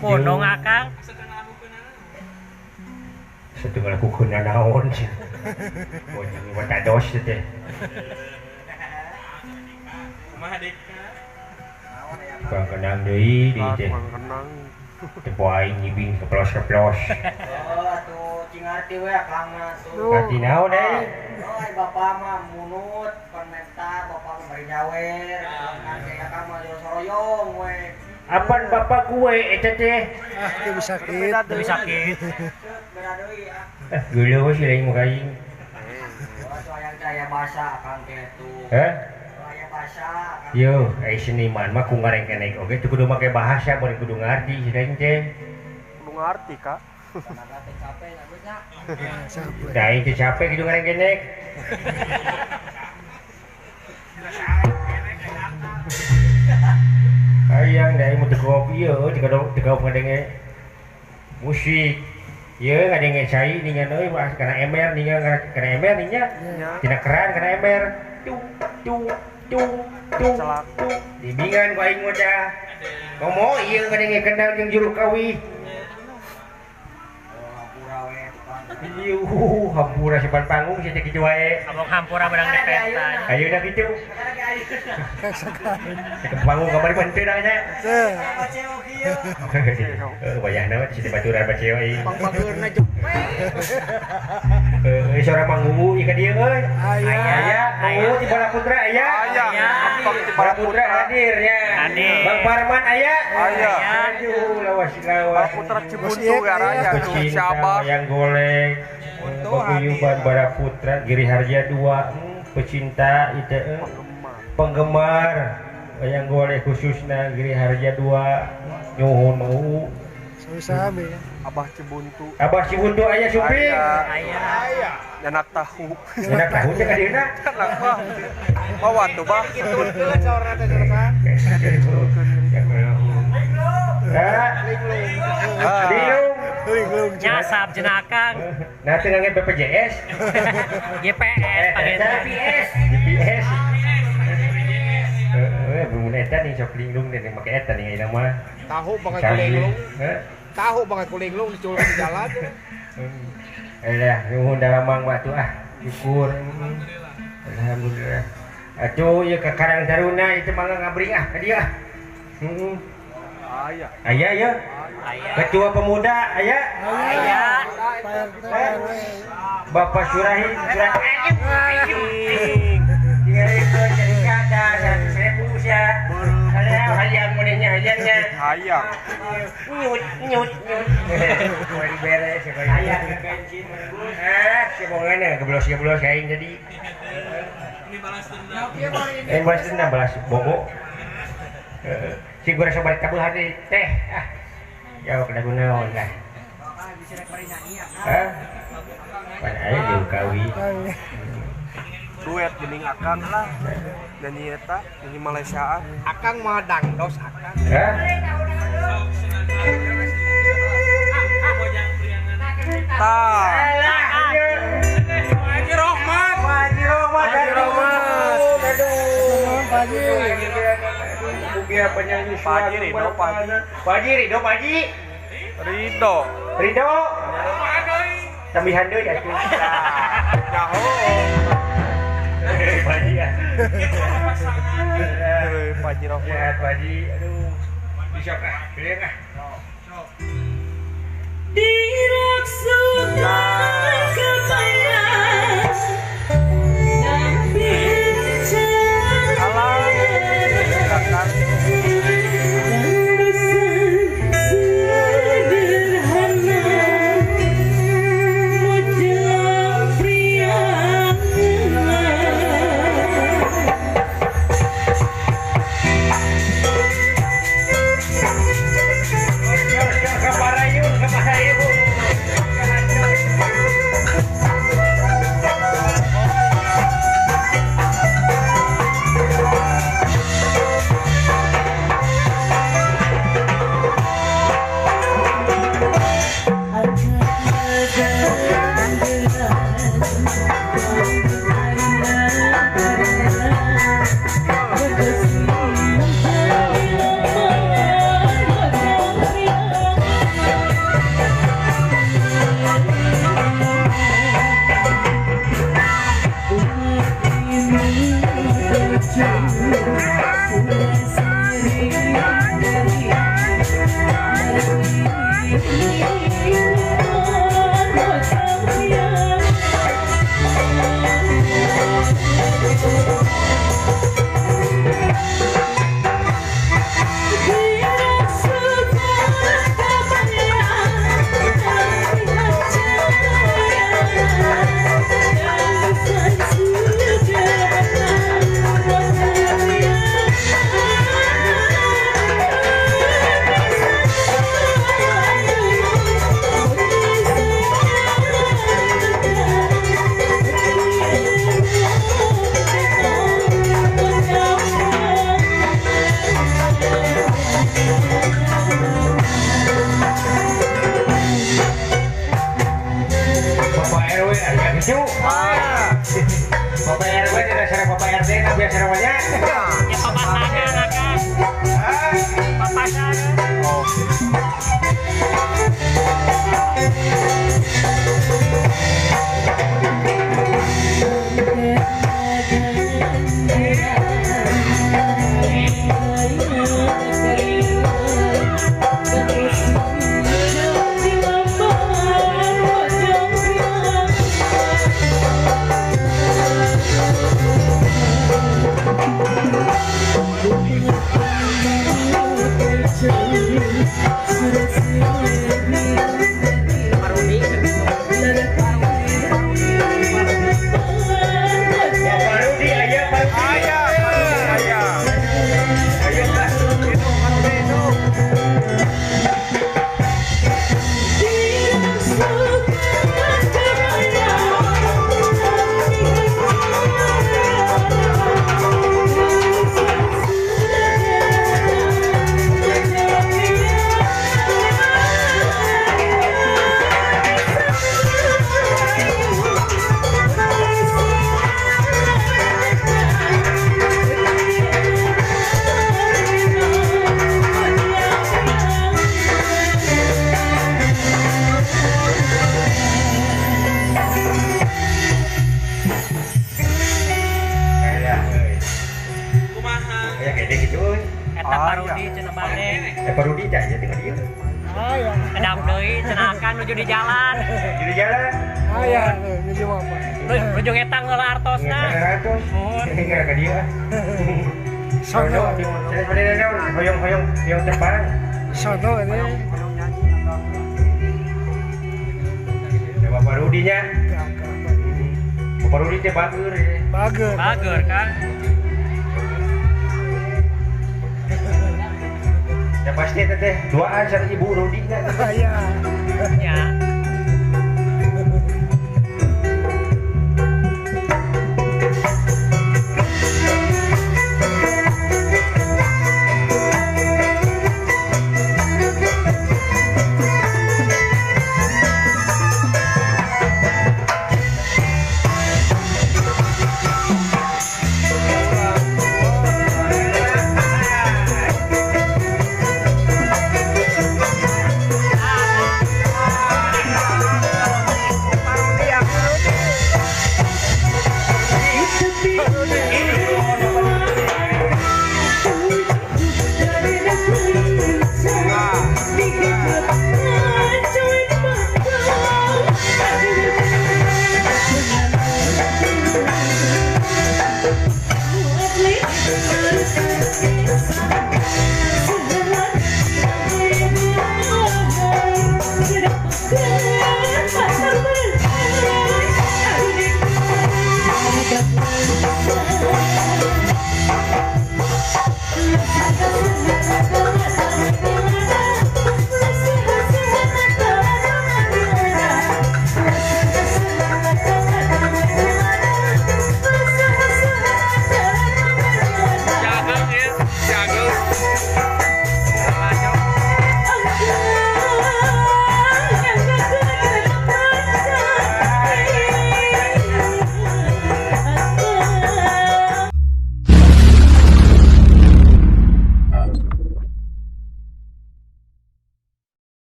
Pondong akang setengah lakukan naon sih pojang watados teh kurang kenang deui deui teh tepo aing nyibing keplos-keplos oh atuh cing arti we akang mah ngarti naon deui oh ai bapak mah munut komentar bapak mah bari nyawer ngarti akang mah soroyong we. Apaan bapak gue eta teh? Ah, teu bisa sakit. Teu bisa sakit. Geuleuh sih lain muka aing. Oh, aya aya bahasa akang teh tuh. Heh? Aya bahasa. Yo, ai seniman mah ku ngarengkenek oge teu kudu make bahasa mun kudu ngarti si aing teh. Kudu ngarti, Kak. Tenaga teh capek nya geus nya. Da aing teh capek kitu ngarengkenek. Hayang da aing mah teu kopi ieu teu ngadenge musik. Ieu ngadenge cai ningan euy kana ember ningan kana ember nya. Tina keran kana ember. Tung tung tung tung tung. Dibingan ku aing mah dah. Komo ieu ngadenge kendang jeung juru kawih. Iuh, hampura sepan panggung sia teh kitu wae. Abong hampura beunang di pesta. Ayeuna kitu. Ke panggung kamari mah henteu dah nya. Teu. Heuh, wayahna mah teh baturan baceo euy. Pangpageurna jepe. Heuh, sora mangungu ieu ka dieu euy. Aya. Aya, ti Bala Putra aya. Aya. Bala Putra hadir nya. Bang Parman aya. Aya. Aduh, lawas lawas. Bala Putra Cibuntu garaya tuh siapa? Yang golek. Paguyuban Bala Putra Giri Harja 2 pecinta itu penggemar wayang golek khususna Giri Harja 2 nyuhun mau sami Abah Cibuntu. Abah Cibuntu aya suping. Aya. Nyanak tahu. Nyanak tahu teh ka dieuna. Nyanak tahu. Bawa tuh bah. Linglung. Nyasab cenah akang. Nah teu ngangge BPJS. GPS GPS. GPS. Heeh, mun eta nih sok linglung teh make eta nih ayeuna mah. Tahu banget kulinglung. Tahu banget kulinglung diculuk di jalan. Elah, nuhun dalamang mah tuh ah, syukur. Alhamdulillah. Atuh ieu ka Karang Taruna itu mangga ngabring ah ka dieu ah. Heeh. Aya. Aya ya. Ketua Pemuda aya. Aya. Bapak Surahi Surah tinggal jadi kada 100.000 sia. Hayang munehnya hayangnya. Hayang. Nyut nyut nyut. Mau diberes ya hayang bensin. Ah, si geblos-geblos aing jadi. Ini balas dendam. Eh balas dendam balas bobo. Si gua rasa balik tabuhan deui teh. Ah. Ya kena gunaon lah. Hah? Pan aya jeung kawi. Duet geuning akang lah. Nyanyi eta, nyanyi Malaysiaan. Akang mah dangdos akang. Hah? Tah. Haji Rohmat. Haji Rohmat. Haji Rohmat. Aduh. Pak Haji. Bukia penyanyi Pak Haji Ridho, Pak Haji. Pak Haji Ridho, Pak Haji. Ridho. Ridho. Tambihan deui atuh. Nyaho. Pak Haji ya. Pak Haji Rohmat. Ya, Pak Haji. Aduh. Bisa ah, kalian ah. Diraksukan kebaya Alah. Akang. Sederhana model pria. Kaparayun, kaparayun. Bapak RW aya kitu. Bapak RW tidak sareng Bapak RT na biasa namanya. Ya papasangan akang. Ah, Papasangan. Oh. Maruni. Eta Parudi cenah bade. Parudi teh aya tinggal dieu. Aya. Kedap deui cenah kan nuju di jalan. Nuju di jalan. Aya, nuju apa? Nuju ngetang heula artosna. Artos. Muhun. Tinggal ka dieu. Sono. Sanes bade naon, hoyong-hoyong hoyong tepang. Sono ini. Ya Bapak Rudi nya. Bapak Rudi teh bager. Bager. Bager kan. Ya pasti teteh duaan sareng Ibu Rudi nya. Iya. Ya. Thank you.